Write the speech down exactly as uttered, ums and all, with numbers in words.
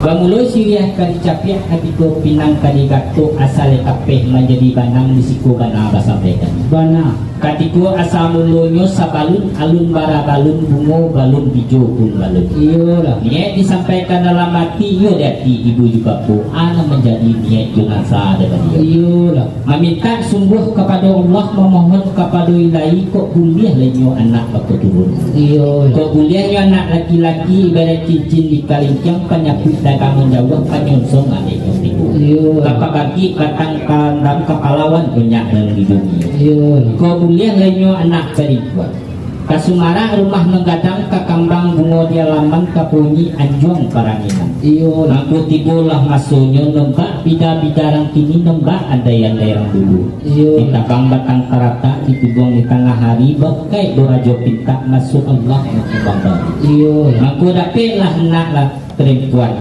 Bamulo siriah ka dicapiak, katiko pinang ka digatok, asa lai tapeh manjadi banang, di siko bana basampaikan. Bana. Katiko asa mulonyo sabalun alun bara balun, bungo balun, bijo pun balun. Iyolah. Niaik disampaikan dalam ati, iyo di ati ibu jo bapo, a nan manjadi niaik jo nasa dari baliau. Iyolah. Mamintak sungguah kapado Allah, mamohon kapado Ilahi, kok buliah lai nyo anak bakoturun. Iyo. Kok buliah nyo anak laki-laki, ibarat cincin di kalingkiang, panyapuik dagangan jauah, panyonsong adaik nyo tibo. Iyo. Ka pabangkik batang karandam, ka palawan banyak nan di dunia. Iyo. Kok buliah lai nyo anak parimpuan. Ka sumarak rumah nan gadang, ka kambang bungo di alaman, ka bunyi anjuang paranginan. Iyo. Mangko tibolah masonyo, nombak bida-bida rang kini, nombak andai-andai rang dulu. Iyo. Ditabang batang taratak, ditibuang di tangah ari, bakaik dorajo pintak, maso Allah nan kambang baru. Iyo. Mangko dapeklah anak lah parimpuan,